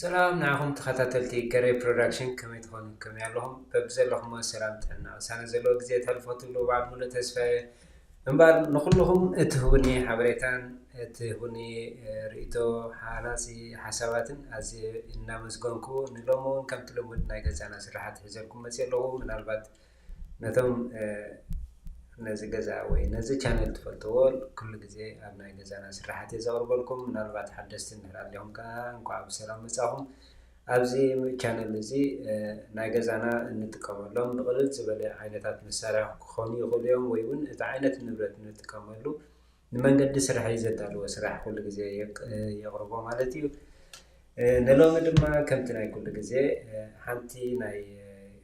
ሰላም ንዓኹም ተኸታተልቲ ገሬ ፕሮዳክሽን፣ ከመይ ትኾኑ? ከመይ ኣለኹም? በብዘለኹሞ ሰላም ጥዕና ቅሳነ ዘለዎ ግዜ ተሕልፎ ትብሉ በዓል ሙሉእ ተስፋ እየ። እምበኣር ንኹልኹም እትህቡኒ ሓበሬታን እትህቡኒ፣ እ፣ ርእይቶ፣ ሃናጺ ሓሳባትን ኣዝየ እናመስገንኩ፣ ንሎሚ እውን ከምቲ ልሙድ ናይ ገዛና ስራሓት ሒዘልኩም መጽየ ኣለኹ። ምናልባት ነቶም፣ እ፣ ነዚ ገዛ ወይ ነዚ ቻነል ትፈልጥዎ፣ ኩሉ ግዜ ኣብ ናይ ገዛና ስራሓት እየ ዘቕርበልኩም። ምናልባት ሓደስቲ እንድሕር ኣሊኹም ከኣ እንኳዕ ብሰላም መጻኹም። ኣብዚ ቻነል እዚ፣ እ፣ ናይ ገዛና እንጥቀመሎም ብቕልል ዝበለ ዓይነታት መሳርያ ክኾኑ ይኽእሉ እዮም፣ ወይ እውን እቲ ዓይነት ንብረት እንጥቀመሉ ንመንገዲ ስራሕ እዩ ዘዳልዎ ስራሕ ኩሉ ግዜ የቅ-፣ የቕርቦ ማለት እዩ። እ፣ ንሎሚ ድማ ከምቲ ናይ ኩሉ ግዜ፣ እ፣ ሓንቲ ናይ፣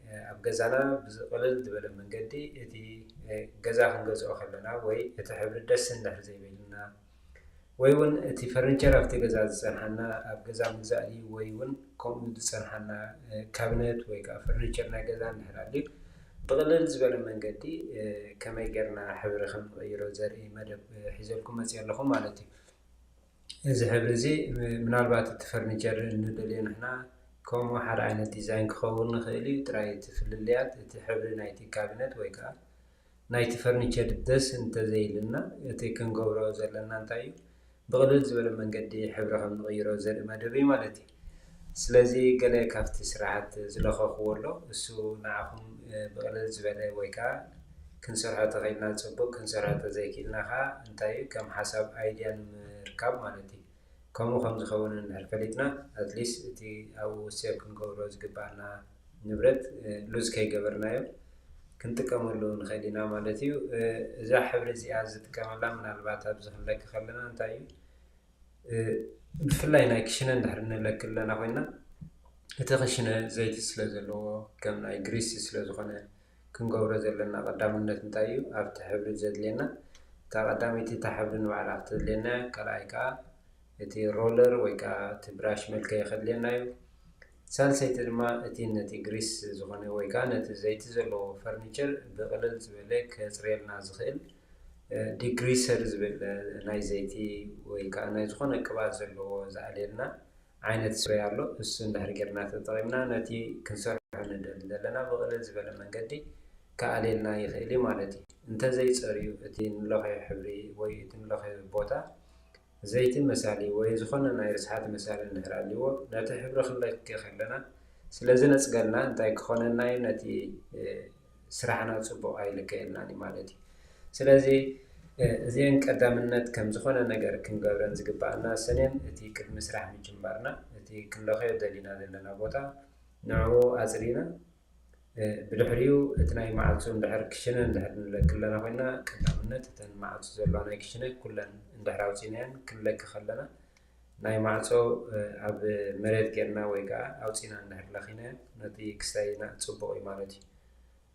እ፣ ኣብ ገዛና ብዝቕልል ዝበለ መንገዲ እቲ፣ እ፣ ገዛ ክንገዝኦ ከለና ወይ እቲ ሕብሪ ደስ እንድሕር ዘይበልና ወይ እውን እቲ ፈርኒቸር ኣብቲ ገዛ ዝጸንሓና ኣብ ገዛ ምግዛእ እዩ ወይ እውን ከምኡ ዝጸንሓና፣ እ፣ ካቢነት ወይ ከዓ ፈርኒቸር ናይ ገዛ እንድሕር ኣልዩ ብቕልል ዝበለ መንገዲ፣ እ፣ ከመይ ጌርና ሕብሪ ከም ንቕይሮ ዘርኢ መደብ፣ እ፣ ሒዘልኩም መፅየ ኣለኹ ማለት እዩ። እዚ ሕብሪ እዚ፣ እ፣ ምናልባት እቲ ፈርኒቸር እንደልዮ ንሕና ከምኡ ሓደ ዓይነት ዲዛይን ክኸውን ንኽእል እዩ። ጥራይ እቲ ፍልልያት እቲ ሕብሪ ናይቲ ካቢነት ወይ ከዓ ናይቲ ፈርኒቸር ደስ እንተዘይልና፣ እቲ ክንገብሮ ዘለና እንታይ እዩ? ብቕልል ዝበለ መንገዲ ሕብሪ ከም ንቕይሮ ዘርኢ መደብ እዩ ማለት እዩ። ስለዚ ገለ ካብቲ ስራሓት ዝለኸኽዎ ኣሎ፣ እሱ ንዓኹም፣ እ፣ ብቕልል ዝበለ ወይ ከዓ ክንሰርሖ ተኽኢልና ጽቡቕ፣ ክንሰርሖ ተዘይክኢልና ኸዓ እንታይ እዩ፣ ከም ሓሳብ ኣይድያ ንምርካብ ማለት እዩ። ከምኡ ከም ዝኸውን እንድሕር ፈሊጥና፣ ኣትሊስት እቲ ኣብኡ ሴቭ ክንገብሮ ዝግባኣና ንብረት፣ እ፣ ሉዝ ከይገበርናዮ ክንጥቀመሉ ንኽእል ኢና ማለት እዩ። እ፣ እዛ ሕብሪ እዚኣ ዝጥቀመላ ምናልባት ኣብዚ ክንለኪ ከለና እንታይ እዩ፣ እ፣ ብፍላይ ናይ ክሽነ እንድሕር ንለኪ ኣለና ኮይና፣ እቲ ክሽነ ዘይቲ ስለ ዘለዎ፣ ከም ናይ ግሪስ ስለ ዝኾነ፣ ክንገብሮ ዘለና ቀዳምነት እንታይ እዩ? ኣብቲ ሕብሪ ዘድልየና፣ እታ ቀዳመይቲ እታ ሕብሪ ንባዕላ ክትድልየና እያ። ካልኣይ ከኣ እቲ ሮለር ወይ ከኣ እቲ ብራሽ መልከይ ከድልየና እዩ። ሳልሰይቲ ድማ እቲ ነቲ ግሪስ ዝኾነ ወይ ከኣ ነቲ ዘይቲ ዘለዎ ፈርኒቸር ብቕልል ዝበለ ከጽርየልና ዝኽእል፣ እ፣ ዲግሪሰር ዝብል፣ እ፣ ናይ ዘይቲ ወይ ከኣ ናይ ዝኾነ ቅብኣት ዘለዎ ዝኣልየልና ዓይነት ስፕሬይ ኣሎ። እሱ እንድሕር ጌርና ተጠቒምና ነቲ ክንሰርሖ ንደሊ ዘለና ብቕልል ዝበለ መንገዲ ክኣልየልና ይኽእል እዩ ማለት እዩ። እንተዘይጸርዩ እቲ ንለኽዮ ሕብሪ ወይ እቲ ንለኽዮ ቦታ ዘይቲ መሳሊ ወይ ዝኾነ ናይ ርስሓት መሳሊ እንድሕር ኣልይዎ፣ ነቲ ሕብሪ ክንለኪ ከለና ስለ ዝነጽገልና እንታይ ክኾነልና እዩ? ነቲ፣ እ፣ ስራሕና ጽቡቕ ኣይልከየልናን እዩ ማለት እዩ። ስለዚ፣ እ፣ እዚአን ቀዳምነት ከም ዝኾነ ነገር ክንገብረን ዝግባኣና ሰኔን እቲ ቅድሚ ስራሕ ምጅማርና እቲ ክንለኽዮ ደሊና ዘለና ቦታ ንዕኡ ኣጽሪና፣ እ፣ ብድሕሪኡ እቲ ናይ ማዕጾ እንድሕር ክሽነ እንድሕር ንለኪ ኣለና ኮይና፣ ቀዳምነት እተን ማዕጾ ዘለዋ ናይ ክሽነ ኩለን እንድሕር ኣውጺናየን ክንለኪ ከለና፣ ናይ ማዕጾ፣ እ፣ ኣብ መሬት ጌርና ወይ ከኣ ኣውጺና እንድሕር ለኺናዮ፣ ነቲ ክስታይ ጽቡቕ እዩ ማለት እዩ።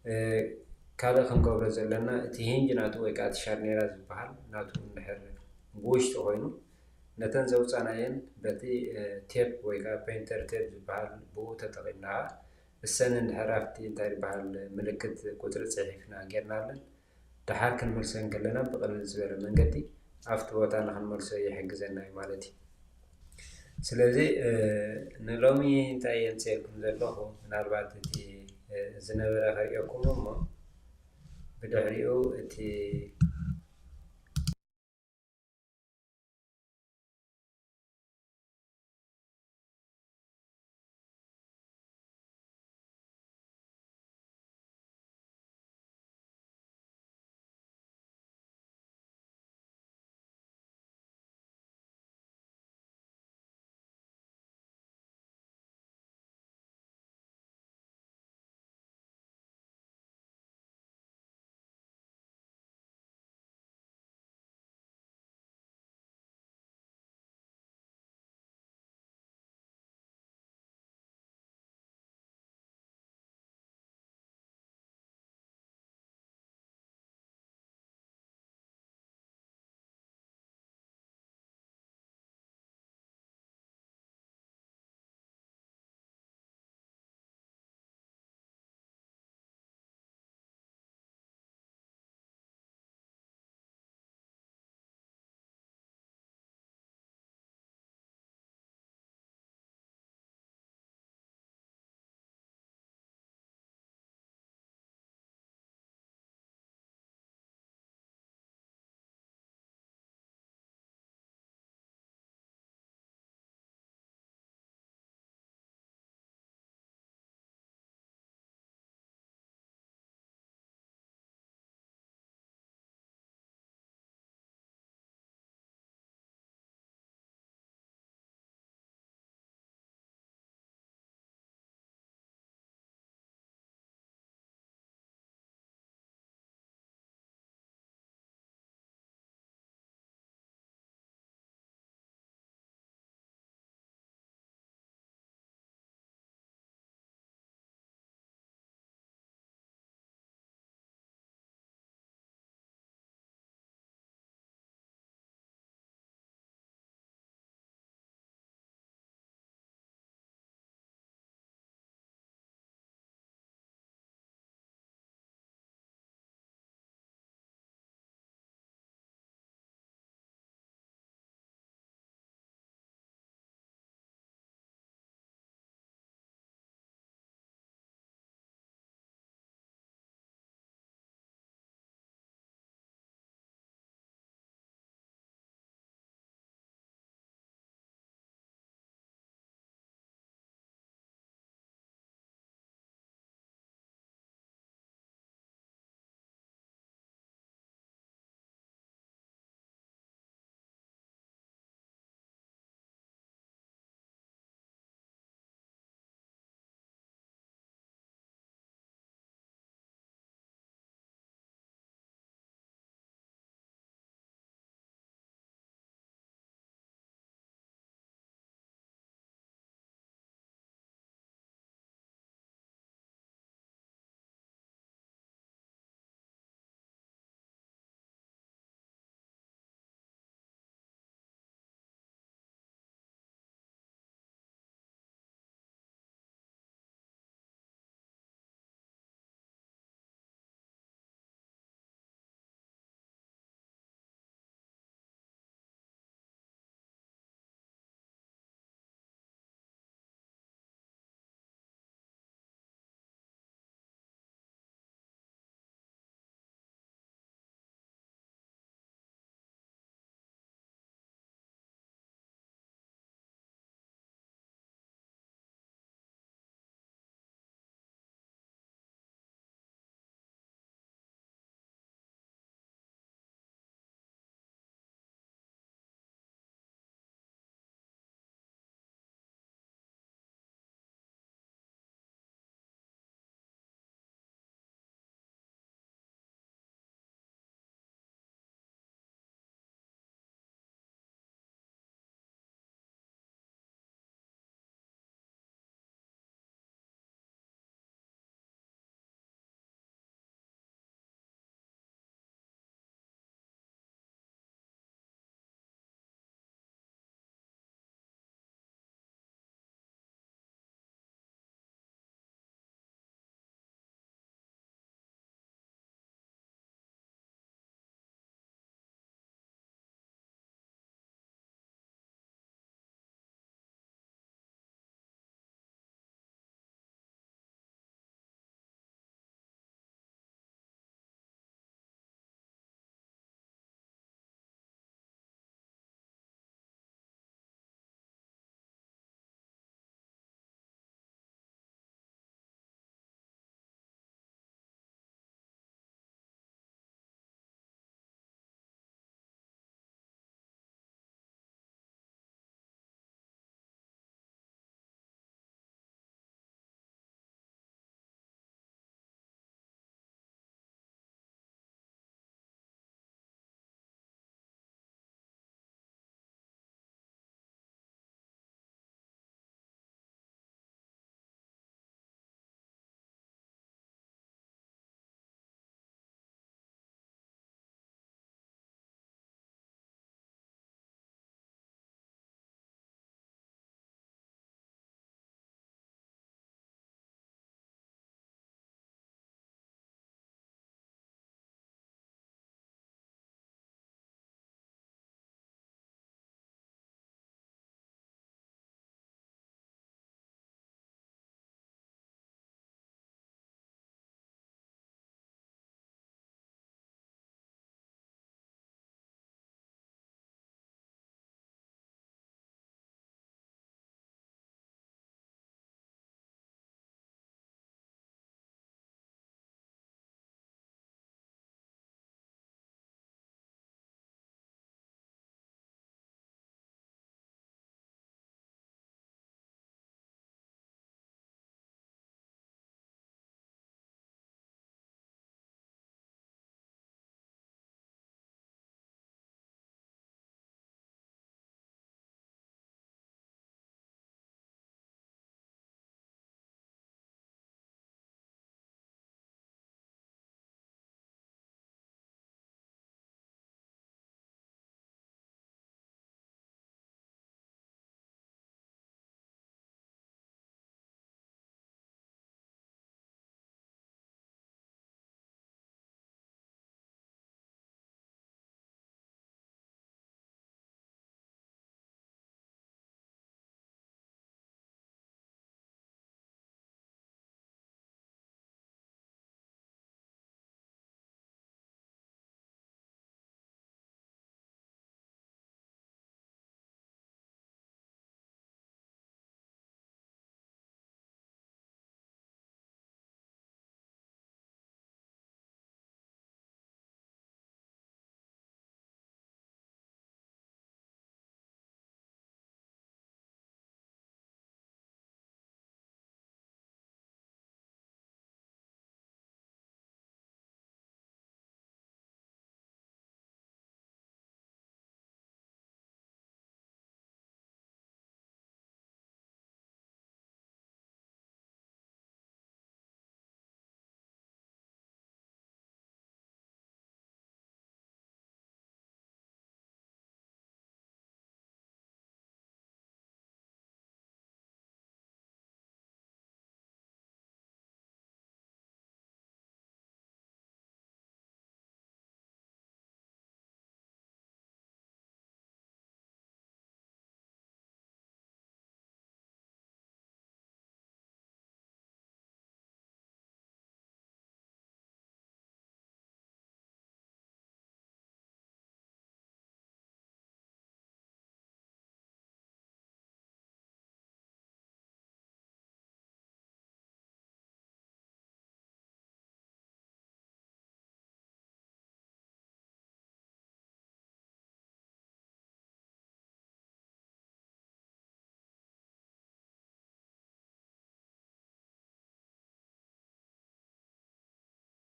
እ፣ ካልእ ክንገብሮ ዘለና፣ እቲ ሂንጅ ናቱ ወይ ከኣ እቲ ሻርኔራ ዝበሃል ናቱ እንድሕር ብውሽጢ ኮይኑ፣ ነተን ዘውጻናየን በቲ፣ እ፣ ቴፕ ወይ ከኣ ፔንተር ቴፕ ዝበሃል ብኡ ተጠቒምና ከኣ እሰን እንድሕር ኣብቲ እንታይ ዝበሃል ምልክት ቁጽሪ ጽሒፍና ጌርናለን፣ ደሓር ክንመልሰን ከለና ብቐልል ዝበለ መንገዲ ኣብቲ ቦታ ንኽንመልሶ ይሕግዘና እዩ ማለት እዩ። ስለዚ፣ እ፣ ንሎሚ እንታይ የምጽኤልኩም ዘለኹ፣ ምናልባት እቲ፣ እ፣ ዝነበረ ከርእየኩም እሞ ብድሕሪኡ እቲ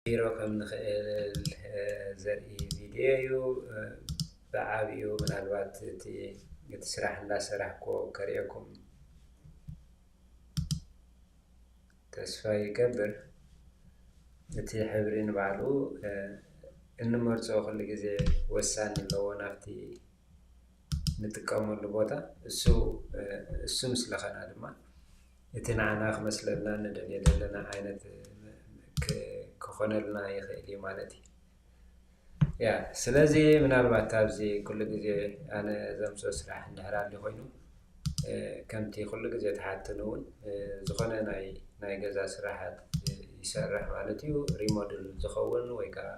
ቢሮ ከም ንኽእል ዘርኢ ቪድዮ እዩ። ብዓብኡ ምናልባት እቲ እቲ ስራሕ እንዳሰራሕኮ ከርእየኩም ተስፋ ይገብር። እቲ ሕብሪ ንባዕሉ እንመርጾ ኩሉ ግዜ ወሳኒ ኣለዎ ናብቲ ንጥቀመሉ ቦታ። እሱ እሱ ምስለኸና ድማ እቲ ንዓና ክመስለልና ንደልዮ ዘለና ዓይነት ክኾነልና ይኽእል እዩ ማለት እዩ። ያ ስለዚ ምናልባት ኣብዚ ኩሉ ግዜ ኣነ ዘምፅኦ ስራሕ እንድሕር ኣሊ ኮይኑ ከምቲ ኩሉ ግዜ ትሓትን እውን ዝኾነ ናይ ናይ ገዛ ስራሓት ይሰርሕ ማለት እዩ። ሪሞድል ዝኸውን ወይ ከዓ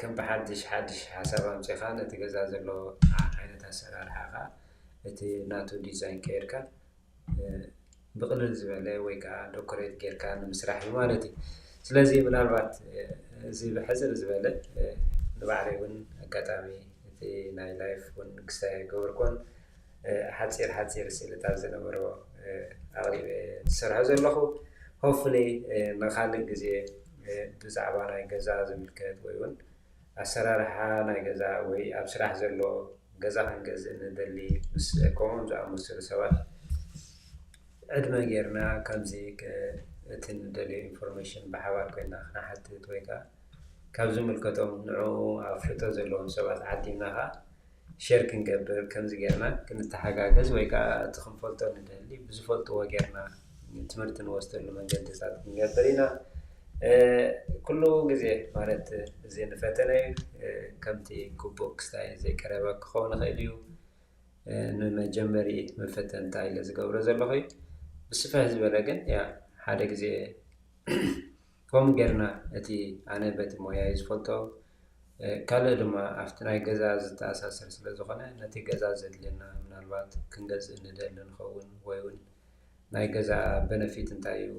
ከም ብሓድሽ ሓድሽ ሓሳብ ኣምፂኻ ነቲ ገዛ ዘሎ ዓይነት ኣሰራርሓ ከዓ እቲ ናቱ ዲዛይን ቀይርካ ብቕልል ዝበለ ወይ ከዓ ዶኮሬት ጌርካ ንምስራሕ እዩ ማለት እዩ። ስለዚ ምናልባት እዚ ብሕፅር ዝበለ ንባዕለይ እውን ኣጋጣሚ እቲ ናይ ላይፍ እውን ክስታይ ኣይገበርኩን ሓፂር ሓፂር ስእልታት ዝነበሮ ኣቕሪበ ዝሰርሖ ዘለኹ። ሆፍሊ ንካልእ ግዜ ብዛዕባ ናይ ገዛ ዝምልከት ወይ እውን ኣሰራርሓ ናይ ገዛ ወይ ኣብ ስራሕ ዘሎ ገዛ ክንገዝእ ንደሊ ምስ ከምኦም ዝኣመሰሉ ሰባት ዕድመ ጌርና ከምዚ እቲ ንደልዮ ኢንፎርሜሽን ብሓባር ኮይና ክነሓትት ወይ ከዓ ካብ ዝምልከቶም ንዕኡ ኣፍልጦ ዘለዎም ሰባት ዓዲምና ከዓ ሸር ክንገብር ከምዚ ጌርና ክንተሓጋገዝ ወይ ከዓ እቲ ክንፈልጦ ንደሊ ብዝፈልጥዎ ጌርና ትምህርቲ ንወስደሉ መንገድታት ክንገብር ኢና። ኩሉ ግዜ ማለት እዚ ንፈተነ እዩ። ከምቲ ግቡእ ክስታይ ዘይቀረበ ክኸውን ይኽእል እዩ። ንመጀመሪ መፈተንታ ኢለ ዝገብሮ ዘለኹ እዩ። ብስፍሕ ዝበለ ግን ያ ሓደ ግዜ ከምኡ ጌርና እቲ ኣነ በቲ ሞያይ ዝፈልጦ ካልእ ድማ ኣብቲ ናይ ገዛ ዝተኣሳሰር ስለ ዝኾነ ነቲ ገዛ ዘድልየና ምናልባት ክንገዝእ ንደሊ ንኸውን ወይ እውን ናይ ገዛ በነፊት እንታይ እዩ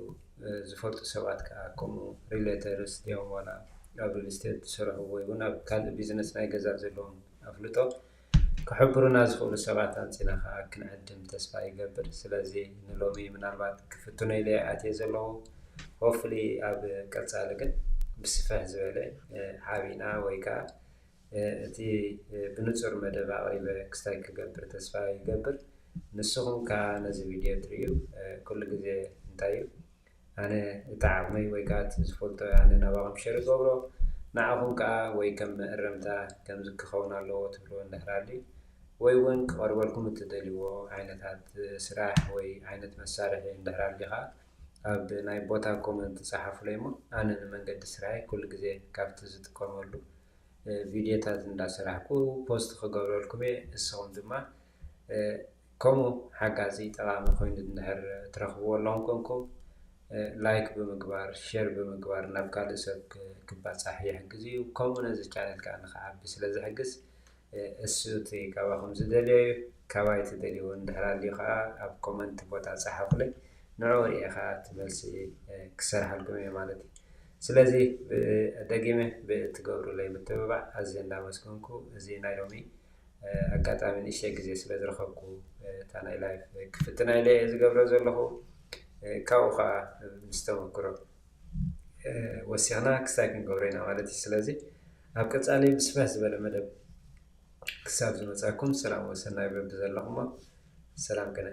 ዝፈልጡ ሰባት ከዓ ከምኡ ሪሌተርስ ድዮም ዋላ ኣብ ሪል ስቴት ዝሰርሑ ወይ እውን ኣብ ካልእ ቢዝነስ ናይ ገዛ ዘለዎም ኣፍልጦ ክሕብሩና ዝኽእሉ ሰባት ኣምፂና ከዓ ክንዕድም ተስፋ ይገብር። ስለዚ ንሎሚ ምናልባት ክፍትኖ ኢለ ኣትየ ዘለኹ። ሆፍሊ ኣብ ቀፃሊ ግን ብስፍሕ ዝበለ ዓቢና ወይ ከዓ እቲ ብንፁር መደብ ኣቕሪበ ክስታይ ክገብር ተስፋ ይገብር። ንስኹም ከዓ ነዚ ቪድዮ ትርእዩ ኩሉ ግዜ እንታይ እዩ ኣነ እቲ ዓቕመይ ወይ ከዓ እቲ ዝፈልጦ ኣነ ናባኹም ሸር ገብሮ ንዓኹም ከዓ ወይ ከም መእረምታ ከምዚ ክኸውን ኣለዎ ትብልዎ እንድሕር ኣልዩ ወይ እውን ክቐርበልኩም እትደልይዎ ዓይነታት ስራሕ ወይ ዓይነት መሳርሒ እንድሕር ኣልዩ ከዓ ኣብ ናይ ቦታ ኮመንት ጸሓፉለይ እሞ ኣነ ንመንገዲ ስራይ ኩሉ ግዜ ካብቲ ዝጥቀመሉ ቪድዮታት እንዳሰራሕኩ ፖስት ክገብረልኩም እየ። ንስኹም ድማ ከምኡ ሓጋዚ ጠቓሚ ኮይኑ እንድሕር ትረኽብዎ ኣለኹም ኮንኩም ላይክ ብምግባር ሸር ብምግባር ናብ ካልእ ሰብ ክባፃሕ ይሕግዝ እዩ። ከምኡ ነዚ ቻነል ከዓ ንክዓቢ ስለ ዝሕግዝ እሱ እቲ ካባኹም ዝደልዮ እዩ። ካባይ ትደልይዎ እንድሕር ኣልዩ ከዓ ኣብ ኮመንት ቦታ ፀሓፉለይ ንዕኡ ሪኤ ከዓ እቲ መልሲ ክሰርሓልኩም እየ ማለት እዩ። ስለዚ ደጊመ ብእትገብሩለይ ምትብባዕ ኣዝየ እንዳመስገንኩ እዚ ናይ ሎሚ ኣጋጣሚ ንእሽተይ ግዜ ስለ ዝረኸብኩ እታ ናይ ላይፍ ክፍትና ኢለ እየ ዝገብሮ ዘለኹ። ካብኡ ከዓ ምስ ተመክሮ ወሲኽና ክስታይ ክንገብሮ ኢና ማለት እዩ። ስለዚ ኣብ ቀፃሊ ብስፍሕ ዝበለ መደብ ክሳብ ዝመፃኩም ሰላም ወሰናይ በቢ ዘለኹሞ ሰላም ቅነ።